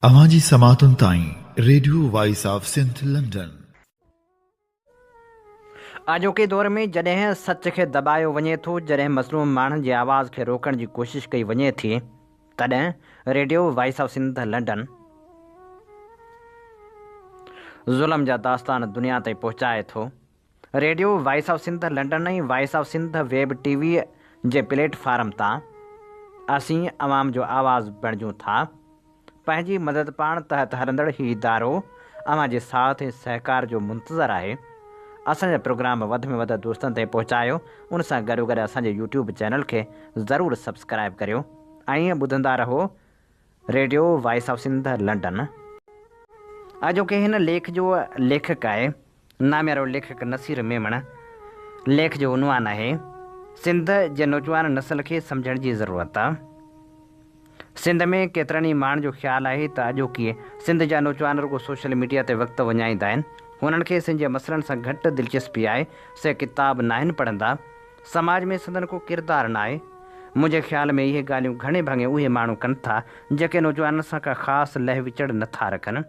اوهان جي سماعتن تائين radio voice of Sindh London. اڄوڪي دور ۾ جڏهن سچ کي دٻايو وڃي ٿو، جڏهن مظلوم ماڻهن جي آواز کي روڪڻ جي ڪوشش ڪئي وڃي ٿي، تڏهن radio voice of Sindh London ظلم جا داستان دنيا تائين پهچائي ٿو. Radio voice of Sindh London ۽ voice of Sindh web T V جي پليٽ فارم تان اسين عوام جو آواز بڻجون ٿا. پنهنجي مدد پاڻ تحت هلندڙ هي ادارو اوهان جي ساٿ ۽ سهڪار جو منتظر آهي. اسان جا پروگرام وڌ ۾ وڌ دوستن تائين پهچايو ان سان گڏوگڏ اسان جي يوٽيوب چينل کي ضرور سبسڪرائب ڪريو ۽ ٻڌندا رهو radio voice of Sindh London. اڄوڪي هن ليک جو ليکڪ آهي ناميارو ليکڪ نصير ميمڻ. ليک جو عنوان آهي، سنڌ جي نوجوان نسل کي سمجهڻ جي ضرورت. سنڌ ۾ ڪيترن ئي ماڻهن جو خيال آهي ته اڄوڪي سنڌ جا نوجوان رڳو سوشل ميڊيا تي وقت وڃائيندا آهن. هنن کي سنڌ جي مسئلن سان گهٽ دلچسپي آهي، سي ڪتاب ناهن پڙهندا. سماج ۾ سندن ڪو ڪردار ناهي. منهنجي خيال ۾ اهي ڳالهيون گهڻي ڀاڱي اهي ماڻهو ڪن ٿا، جيڪي نوجوانن سان ڪا خاص لهه وچڙ نه ٿا رکن.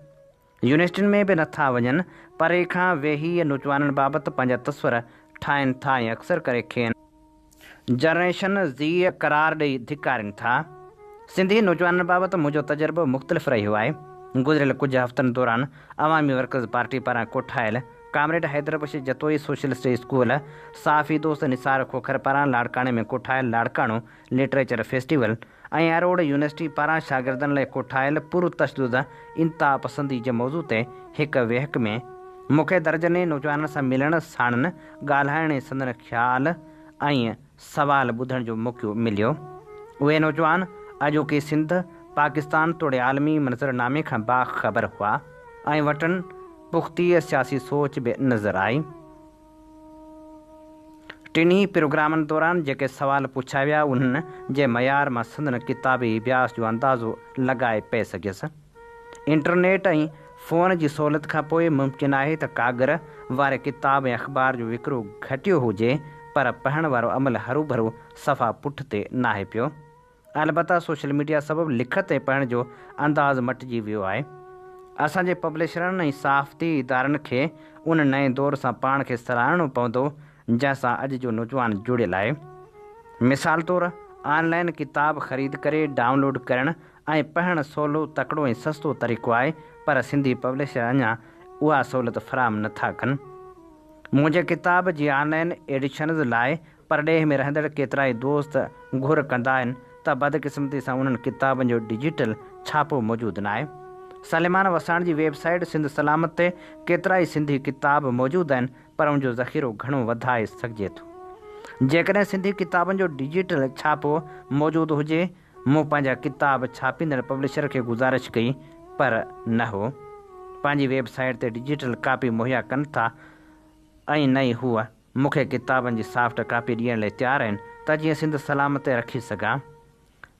يونيورسٽين ۾ به نه ٿا وڃن، پري کان ويهي نوجوانن بابت پنهنجا تصور ٺاهين ٿا ۽ اڪثر ڪري کين جنريشن زي قرار ڏئي ڌڪارين ٿا. سنڌي نوجوانن بابت منهنجو تجربو مختلف رهيو آهي. گذريل ڪجهه هفتن دوران عوامي ورڪرز پارٽي پاران ڪوٺايل comrade Haider Bakhsh Jatoi socialist school, صحافي دوست نثار کوکر پاران لاڙڪاڻي ۾ ڪوٺايل Larkana literature festival ۽ Aror university پاران شاگردن لاء ڪوٺايل پرتشدد انتهاپسندي جي موضوع تي هڪ ويهڪ ۾ مون کي درجنين نوجوانن سان ملڻ، ساڻن ڳالهائڻ ۽ سندن خيال ۽ سوال ٻڌڻ جو موقعو مليو. اهي نوجوان اڄوڪي سنڌ، پاڪستان توڙي عالمي منظرنامي کان باخبر هئا ۽ وٽن پختي سياسي سوچ به نظر آئي. ٽنهي پروگرامن دوران جيڪي سوال پڇيا ويا انهن جي معيار مان سندن ڪتابي اڀياس جو اندازو لڳائي پئي سگهيس. انٽرنيٽ ۽ فون جي سهولت کان پوء ممڪن آهي ته ڪاڳر واري ڪتاب ۽ اخبار جو وڪرو گهٽيو هجي پر پڙهڻ وارو عمل هروڀرو صفا پٺ تي ناهي پيو. البته سوشل ميڊيا سبب لکت ۽ پڙهڻ جو انداز مٽجي ويو آهي. اسان جي پبلشرن ۽ صحافتي ادارن کي ان نئين دور سان پاڻ کي سلهاڙڻو پوندو جنهن سان اڄ جو نوجوان جڙيل آهي. مثال طور آن لائين ڪتاب خريد ڪري ڊائون لوڊ ڪرڻ ۽ پڙهڻ سولو، تڪڙو ۽ سستو طريقو آهي پر سنڌي پبلشر اڃا اها سهولت فراهم نه ٿا ڪن. منهنجي ڪتاب جي آن لائين ايڊيشنز لاء پرڏيهه ۾ رهندڙ ڪيترائي دوست گهر ڪندا آهن ته بدقسمتي سان انهن ڪتابن جو ڊجيٽل ڇاپو موجود ناهي. سليمان وساڻ جي ويب سائيٽ سنڌ سلامت تي ڪيترائي سنڌي ڪتاب موجود آهن پر ان جو ذخيرو گهڻو وڌائي سگهجي ٿو. جيڪڏهن سنڌي ڪتابن جو ڊجيٽل ڇاپو موجود هجي. مون پنهنجا ڪتاب ڇاپيندڙ پبلشر کي گذارش ڪئي پر نه هو پنهنجي ويب سائيٽ تي ڊجيٽل ڪاپي مهيا ڪن ٿا ۽ نه ئي هو مون کي ڪتابن جي سافٽ ڪاپي ڏيڻ لاء تيار آهن ته جيئن سنڌ سلامت تي رکي سگهان.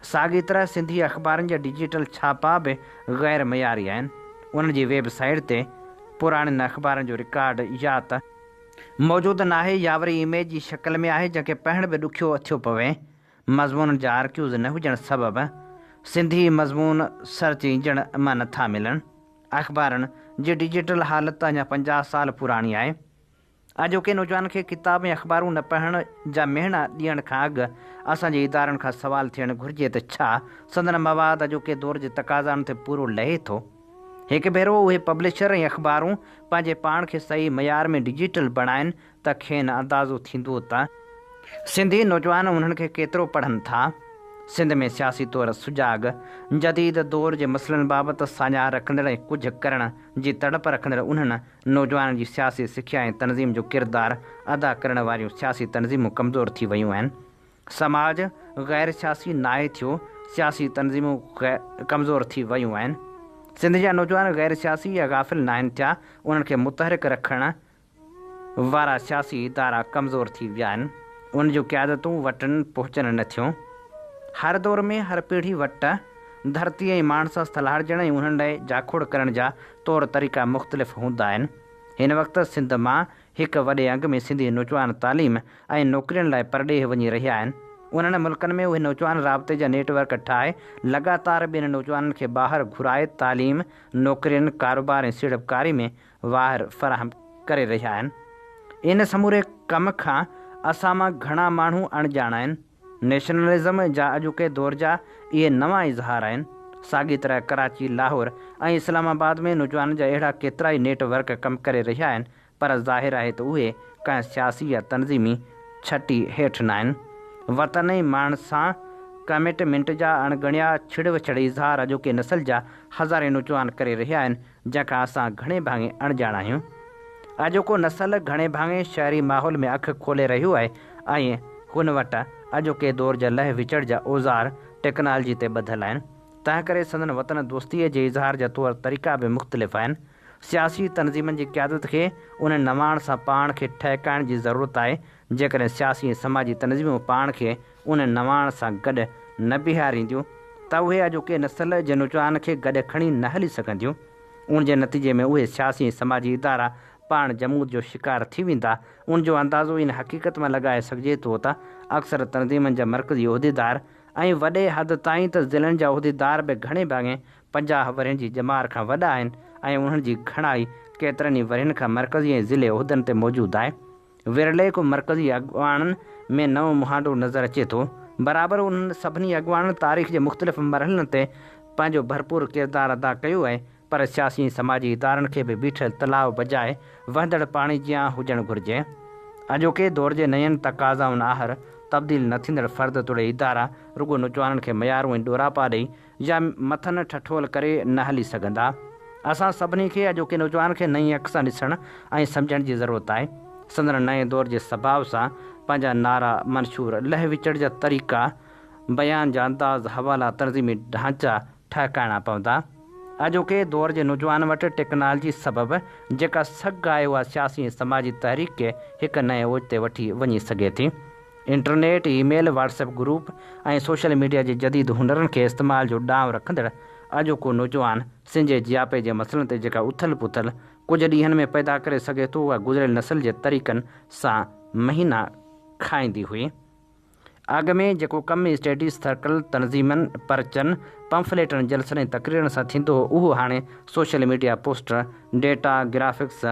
ساڳي طرح سنڌي اخبارن جا ڊجيٽل ڇاپا به غير معياري آهن. انهن جي ويب سائيٽ تي پراڻين اخبارن جو رڪارڊ يا ته موجود ناهي يا وري اميج جي شڪل ۾ آهي جنهن کي پڙهڻ به ڏکيو ٿيو پوي. مضمونن جا آرڪيوز نه هجڻ سبب سنڌي مضمون سرچ انجڻ مان نٿا ملن. اخبارن جي ڊجيٽل حالت اڃا 50 سال پراڻي آهي. اڄوڪي نوجوانن کي ڪتاب ۽ اخبارون نه پڙهڻ جا مهڻا ڏيڻ کان اڳ اسان جي ادارن کان سوال ٿيڻ گهرجي ته ڇا سندن مواد اڄوڪي دور جي تقاضائن تي پورو لهي ٿو؟ هڪ ڀيرو اهي پبلشر ۽ اخبارون پنهنجي پاڻ کي صحيح معيار ۾ ڊجيٽل بڻائين ته کين اندازو ٿيندو ته سنڌي نوجوان انهن کي ڪيترو پڙهن ٿا. سنڌ ۾ سياسي طور سجاڳ، جديد دور جي مسئلن بابت ساڃاهه رکندڙ ۽ ڪجهه ڪرڻ جي تڙپ رکندڙ انهن نوجوانن جي سياسي سکيا ۽ تنظيم جو ڪردار ادا ڪرڻ واريون سياسي تنظيمون ڪمزور ٿي ويون آهن. سماج غير سياسي ناهي ٿيو، سياسي تنظيمون ڪمزور ٿي ويون آهن. سنڌ جا نوجوان غير سياسي يا غافل ناهن ٿيا، انهن کي متحرڪ رکڻ وارا سياسي ادارا ڪمزور ٿي ويا آهن، ان جون قيادتون وٽن پهچن نه ٿيون. هر دور ۾ هر پيڙهي وٽ ڌرتي ۽ ماڻهن سان سلهاڙجڻ ۽ انهن لاء جاکوڙ ڪرڻ جا طور طريقا مختلف هوندا آهن. هن وقت سنڌ مان هڪ وڏي انگ ۾ سنڌي نوجوان تعليم ۽ نوڪرين لاء پرڏيهه وڃي رهيا آهن. انهن ملڪن ۾ اهي نوجوان رابطي جا نيٽ ورڪ ٺاهي لڳاتار ٻين نوجوانن کي ٻاهر گهرائي تعليم، نوڪرين، ڪاروبار ۽ سيڙپڪاري ۾ واهر فراهم ڪري رهيا آهن. ان سموري ڪم کان اسان مان گهڻا ماڻهو اڻڄاڻ آهن. نيشنلزم جا اڄوڪي دور جا اهي نوان اظهار آهن. ساڳي طرح ڪراچي، لاهور ۽ اسلام آباد ۾ نوجوانن جا اهڙا ڪيترائي نيٽ ورڪ ڪم ڪري رهيا آهن پر ظاهر آهي ته اهي ڪنهن سياسي يا تنظيمي ڇٽي هيٺ ناهن. وطن ۽ ماڻهن سان ڪمٽ منٽ جا اڻ ڳڻيا ڇڙ وڇڙ اظهار اڄوڪي نسل جا هزارين نوجوان ڪري رهيا آهن جنهن کان اسان گهڻي ڀاڱي اڻڄاڻ آهيون. اڄوڪو نسل گهڻي ڀاڱي شهري ماحول ۾ اک کولي رهيو آهي ۽ هن وٽ اڄوڪي دور جا لهه وچڙ جا اوزار ٽيڪنالجي تي ٻڌل آهن. تنهنڪري سندن وطن دوستيء جي اظهار جا طور طريقا به مختلف آهن. سياسي تنظيمن جي قيادت کي ان نواڻ سان پاڻ کي ٺهڪائڻ جي ضرورت آهي. جيڪڏهن سياسي ۽ سماجي تنظيمون پاڻ کي ان نواڻ سان گڏ نه بيهارينديون ته اهي اڄوڪي نسل جي نوجوان کي گڏ کڻي نه هلي سگهنديون. ان جي نتيجي ۾ اهي سياسي ۽ سماجي ادارا پاڻ جمود جو شڪار ٿي ويندا. ان جو اندازو ان حقيقت مان لڳائي سگهجي ٿو ته اڪثر تنظيمن جا مرڪزي عهديدار ۽ وڏي حد تائين ته ضلعن جا عهديدار به گهڻي ڀاڱي 50 ورهين جي ڄمار کان وڏا آهن ۽ انهن جي گهڻائي ڪيترن ئي ورهين کان مرڪزي ۽ ضلعي عهدن تي موجود آهي. ورلي ڪو مرڪزي اڳواڻن ۾ نئون مهانڊو نظر اچي ٿو. برابر انهن سڀني اڳواڻن تاريخ جي مختلف مرحلن تي پنهنجو ڀرپور ڪردار ادا ڪيو آهي پر سياسي ۽ سماجي ادارن کي به بيٺل تلاء بجاء وهندڙ پاڻي جيان هجڻ گهرجي. اڄوڪي دور جي نين تقاضائن آهر تبديل نه ٿيندڙ فرد توڙي ادارا رڳو نوجوانن کي ميارون ۽ ڏوراپا ڏئي يا مٿن ٺٺول ڪري نه هلي سگهندا. اسان سڀني کي اڄوڪي نوجوان کي نئين اک سان ڏسڻ ۽ سمجهڻ جي ضرورت آهي. سندن نئين دور جي سڀاء سان پنهنجا نعرا، منشور، لهه وچڙ جا طريقا، بيان جا انداز، حوالا، تنظيمي ڍانچا ٺهڪائڻا پوندا. اڄوڪي دور جي نوجوان وٽ ٽيڪنالجي سبب جيڪا سگهه آهي اها سياسي ۽ سماجي تحريڪ کي هڪ نئين اوج تي وٺي وڃي سگهي ٿي. Internet, email, WhatsApp group ۽ social media جي جديد هنرن کي استعمال جو ڏانء رکندڙ اڄوڪو نوجوان سنڌ جي جياپي جي مسئلن تي جيڪا اٿل پٿل ڪجهه ڏينهن ۾ پيدا ڪري سگهي ٿو اها گذريل نسل جي طريقن سان مهينا کائيندي هئي. اڳ ۾ جيڪو ڪم اسٽڊي سرڪل، تنظيمن، پرچن، پمفليٽن، جلسن ۽ تقريرن سان ٿيندو هو اهو هاڻي social media poster, data, graphics,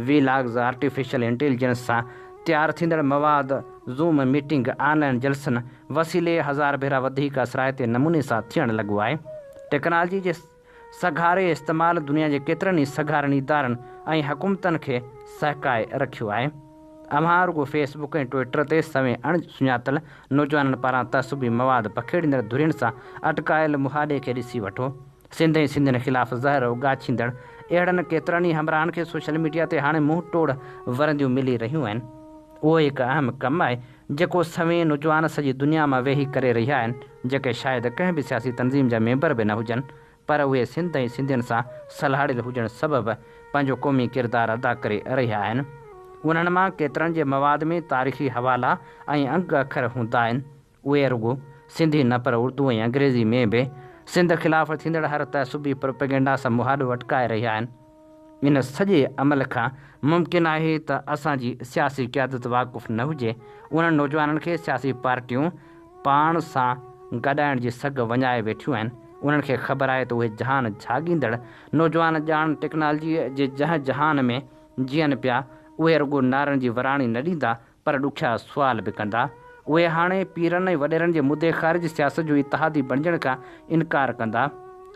vlogs, artificial intelligence سان تيار ٿيندڙ مواد، زوم ميٽنگ، آن لائين جلسن وسيلي هزار ڀيرا وڌيڪ اثرائتي نموني سان ٿيڻ لڳو آهي. ٽيڪنالجي جي سگهاري استعمال دنيا جي ڪيترن ئي سگهارن ادارن ۽ حڪومتن کي سهڪائي رکيو آهي. اوهان رڳو فيس بڪ ۽ ٽوئٽر تي سوين اڻ سڃاتل نوجوانن پاران تعصبي مواد پکيڙيندڙ ڌرين سان اٽڪايل مهاڏي کي ڏسي وٺو. سنڌ ۽ سنڌين خلاف زهر اوڳاڇيندڙ اهڙن ڪيترن ئي همراهن کي سوشل ميڊيا تي هاڻي منهن ٽوڙ ورنديون ملي رهيون آهن. اهو هڪ اهم ڪم آهي جيڪو سوين نوجوان سڄي دنيا مان ويهي ڪري رهيا آهن جيڪي شايد ڪنهن به سياسي تنظيم جا ميمبر به نه هجن پر اهي سنڌ ۽ سنڌين سان سلهاڙيل هجڻ سبب پنهنجو قومي ڪردار ادا ڪري رهيا آهن. انهن مان ڪيترن جي مواد ۾ تاريخي حوالا ۽ انگ اکر هوندا آهن. اهي رڳو سنڌي نه پر اردو ۽ انگريزي ۾ به سنڌ خلاف ٿيندڙ هر تعصبي پروپيگنڊا سان مهاڏو اٽڪائي رهيا آهن. ان سڄي عمل کان ممڪن آهي ته اسان جي سياسي قيادت واقف نه هجي. انهن نوجوانن کي سياسي پارٽيون پاڻ سان گڏائڻ جي سگهه وڃائي ويٺيون آهن. انهن کي خبر آهي ته اهي جهان جهاڳيندڙ نوجوان ڄاڻ ٽيڪنالجيء جي جنهن جهان ۾ جيئن پيا، اهي رڳو نعرن جي وراڻي نه ڏيندا پر ڏکيا سوال به ڪندا. اهي هاڻي پيرن ۽ وڏيرن جي مدي خارج سياست جو اتحادي بڻجڻ کان انڪار ڪندا.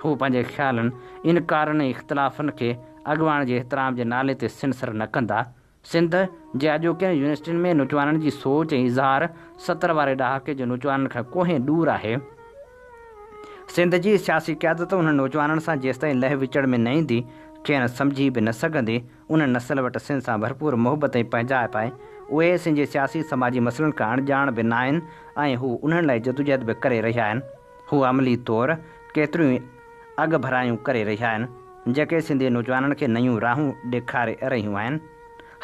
هو پنهنجي خيالن، انڪارن ۽ اختلافن کي اڳواڻ جي احترام جي نالي تي سنسر نه ڪندا. سنڌ جي اڄوڪين يونيورسٽين ۾ نوجوانن جي سوچ ۽ اظهار 70 واري ڏهاڪي جي نوجوانن کان ڪوهين ڏور آهي. سنڌ جي سياسي قيادت انهن نوجوانن سان جيستائين لهه وچڙ ۾ نه ايندي، کين سمجهي به نه سگهندي، ان نسل وٽ سنڌ سان ڀرپور محبت ۽ پنهنجائپ آهي. اهي سنڌ جي سياسي سماجي مسئلن کان اڻڄاڻ به ناهن ۽ هو انهن لاء جدوجهد به ڪري رهيا آهن. هو عملي طور ڪيتريون ئي اڳڀرايون ڪري رهيا آهن، جيڪي سنڌي نوجوانن کي نيون راهون ڏيکاري رهيون آهن.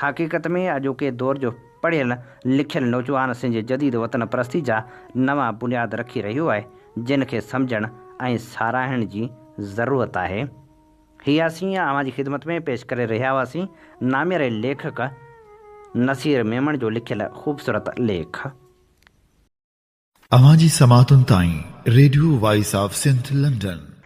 حقيقت ۾ اڄوڪي دور جو پڙهيل لکيل نوجوان سنڌ جي جديد وطن پرستي جا نوان بنياد رکي رهيو آهي، جن کي سمجهڻ ۽ ساراهڻ جي ضرورت آهي. هي اسين اوهان جي خدمت ۾ پيش ڪري رهيا هئاسين نامياري ليکڪ نصير ميمڻ جو لکيل خوبصورت ليک. اوهان جي سماعتن تائين radio voice of Sindh London.